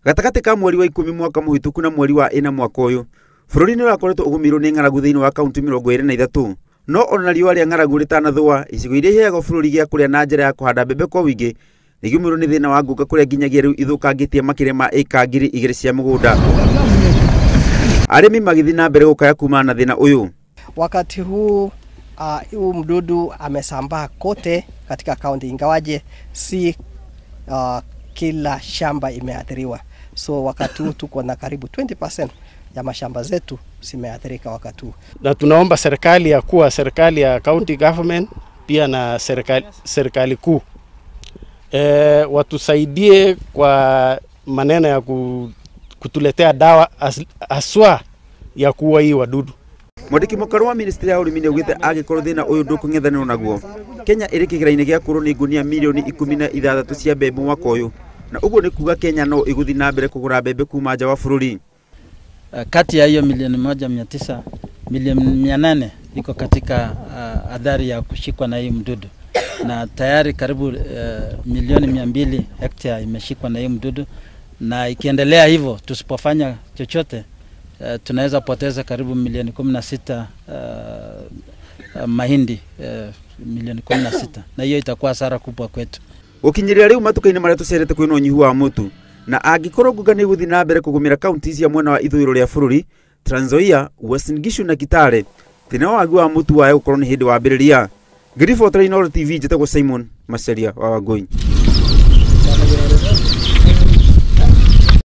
Gatagatĩ ka mweri wa 10 mwaka mũhĩtũku na mweri wa 4 mwaka ũyũ, bũrũri nĩ ũrakoretwo ũgũmĩirwo nĩ ng'aragu thĩinĩ wa kaunti 23. No ona riũa rĩa ng'aragu rĩtanathũa, icigo iria iheagwo bũrũri gĩa kũrĩa na njĩra ya kũhanda mbembe kwa ũingĩ nĩigũmĩirwo nĩ thĩna wa ngũnga kũrĩa nginyagia rĩu ithũkangĩtie makĩria ma ĩka 2000 cia mũgũnda. Arĩmi magĩthiĩ na mbere gũkaya kumana na thĩna ũyũ. Wakati huu huu mdudu amesambaa kote katika kaunti, ingawaje si kila shamba imeathiriwa. So wakati huu tuko na karibu 20% ya mashamba zetu zimeathirika wakati huu. Na tunaomba serikali ya kuwa serikali ya county government pia na serikali kuu watusaidie kwa maneno ya kutuletea dawa haswa ya kuua hii wadudu. Mwandĩki mũkaru wa ministry ya ũrĩmi nĩaugĩte angĩkorwo thĩna ũyũ ndũkũng'ethanĩrwo naguo, Kenya ĩrĩ kĩgĩra-inĩ gĩa kũrwo nĩ ngunia mirioni 16 cia mbembe mwaka ũyũ, na ũguo nĩ kuga Kenya no ĩgũthiĩ na mbere kũgũra mbembe kuma nja wa bũrũri. Kati ya hiyo 1,900,000, 800,000 iko katika adhari ya kushikwa na hii mdudu, na tayari karibu 200,000,000 hekta imeshikwa na hii mdudu, na ikiendelea hivyo tusipofanya chochote tunaweza poteza karibu 16,000,000 mahindi 16,000,000, na hiyo itakuwa hasara kubwa kwetu. Gũkinyĩria rĩu matuka-inĩ marĩa tũcerete kwĩna ũnyihu wa mũtu, na angĩkorwo ngũnga nĩ ĩgũthiĩ na mbere kũgũmĩra kaunti cia mwena wa ithũĩro rĩa bũrũri, Trans Nzoia, Uasin Gishu na Kitale, thĩna wa wagi wa mũtu wae gũkorwo nĩ hĩndĩ wambĩrĩria. Ngĩribotera Inooro TV, njĩtagwo Simon Macharia wa Wangũi.